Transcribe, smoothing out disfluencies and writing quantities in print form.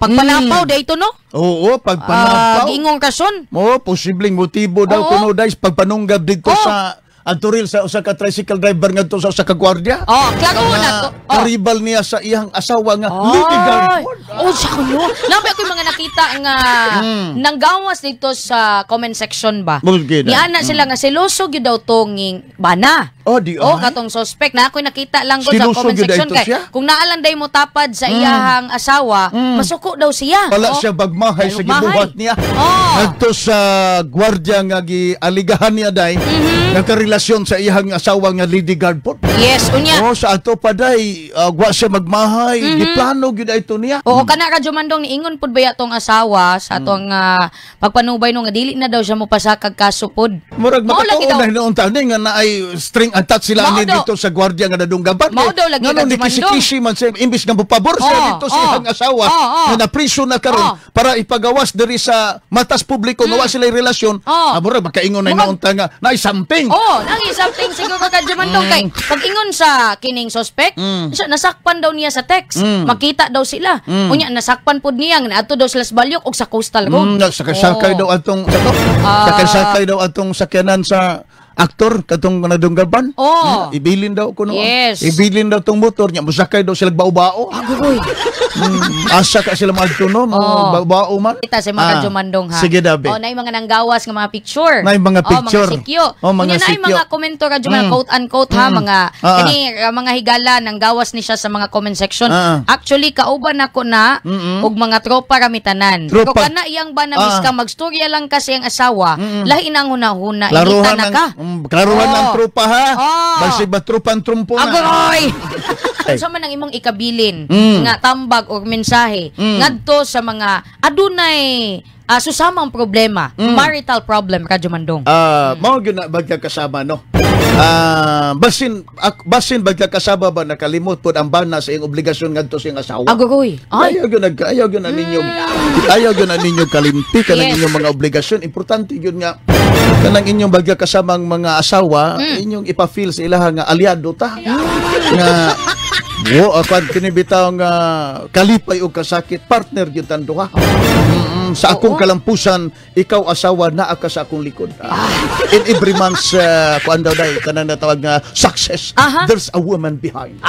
Pagpanapaw dito, no? Oo, pagpanapaw. Giingong rason. Oh, posibleng motibo daw kuno dahil pagpanunggab dito sa Antoril sa usa ka tricycle driver ngadto sa usa ka gwardiya. Oh, klaro na to. Oh. Karibal niya sa iyang asawa nga Lady Ay. Guard. Oh, siya ko no. Labi ako yung mga nakita nga nanggawas dito sa comment section ba. Mugid na. Niana sila nga seloso gyud daw to nging bana. Oh, di Oh, ay. katong suspect na ako'y nakita lang ko sa Siloso comment gyud section daw ito kay siya? Mm. kung naalan day mo tapad sa iyahang asawa, masuko daw siya. Wala Oh. siya bagmahay sa Bagmahay. gibuhat niya. Oh. Ngadto sa gwardiya nga gialigahan niya day, nagkarelasyon sa iyang asawa nga Lady Guard po. Yes, unya. Oh, sa ato pa day, wa siya magmahay, giplano gyud ito niya. Oo, kana Radyo Mandong, niingon pud ba tong asawa sa atong pagpanubay no nga dili na daw siya mopasakag kaso pud. Murag Mao lagi makatuon daw. na hinuon ta ni nga naay string attached sila Mao ni daw. dito sa gwardiya nga nadunggaban. Mao daw lagi Ngano Radyo ni kisi-kisi man siya imbis nga mopabor siya dito sa iyang asawa nga napriso na karon para ipagawas diri sa matas publiko nga wa sila relasyon. Oo. Ah, murag makaingon na hinuon ta nga naay something. Oh, nang something siguro ka Mandong kay pag ingon sa kining suspect, siya, nasakpan daw niya sa text. Makita daw sila. Unya nasakpan pud niya nga naadto daw sila sa Balyok og sa Coastal Road. Sakay-sakay daw atong sa to. Sakay-sakay daw atong sakyanan sa aktor katong nadunggaban. Ibilin daw kuno. Ibilin daw tong motor niya, mosakay daw sila bao-bao. Agoy. Asa ka sila maadto no, mga bao-bao man. Kita sa mga Jumandong ha. Sige dabi. Oh, naay mga nanggawas nga mga picture. Naay mga picture. Oh, mga sikyo. Oh, mga Unya, naay sikyo. mga komento Radyo Mandong, quote unquote ha, mga kini mga higala nanggawas ni siya sa mga comment section. Actually kauban ako na og mga tropa ramitanan. Tropa. Pero kana iyang ba na miska magstorya lang kasi ang asawa, lahi na ang hunahuna, inita Klaruhan na ng ka. Klaruhan ng tropa ha. Oo. Balsi ba tropa ang trumpo na. Agoy! Ay. Unsa man ang imong ikabilin nga tambag or mensahe ngadto sa mga adunay susamang problema, marital problem, Radyo Mandong? Mao gyud na bagkakasama no. Basin bagkakasama ba nakalimot pod ang bana sa iyang obligasyon ngadto sa iyang asawa. Agoy. Ay. Ayaw gyud na ninyo kalimti kanang inyong mga obligasyon. Importante gyud nga kanang inyong bagkakasamang mga asawa, inyong ipa-feel sa ilaha nga aliado ta. Nga wo apan kini bitaw nga kalipay og kasakit partner gyud tan duha. Sa akong kalampusan, ikaw asawa naa ka sa akong likod. In every man's kuan daw day kanang natawag nga success, there's a woman behind.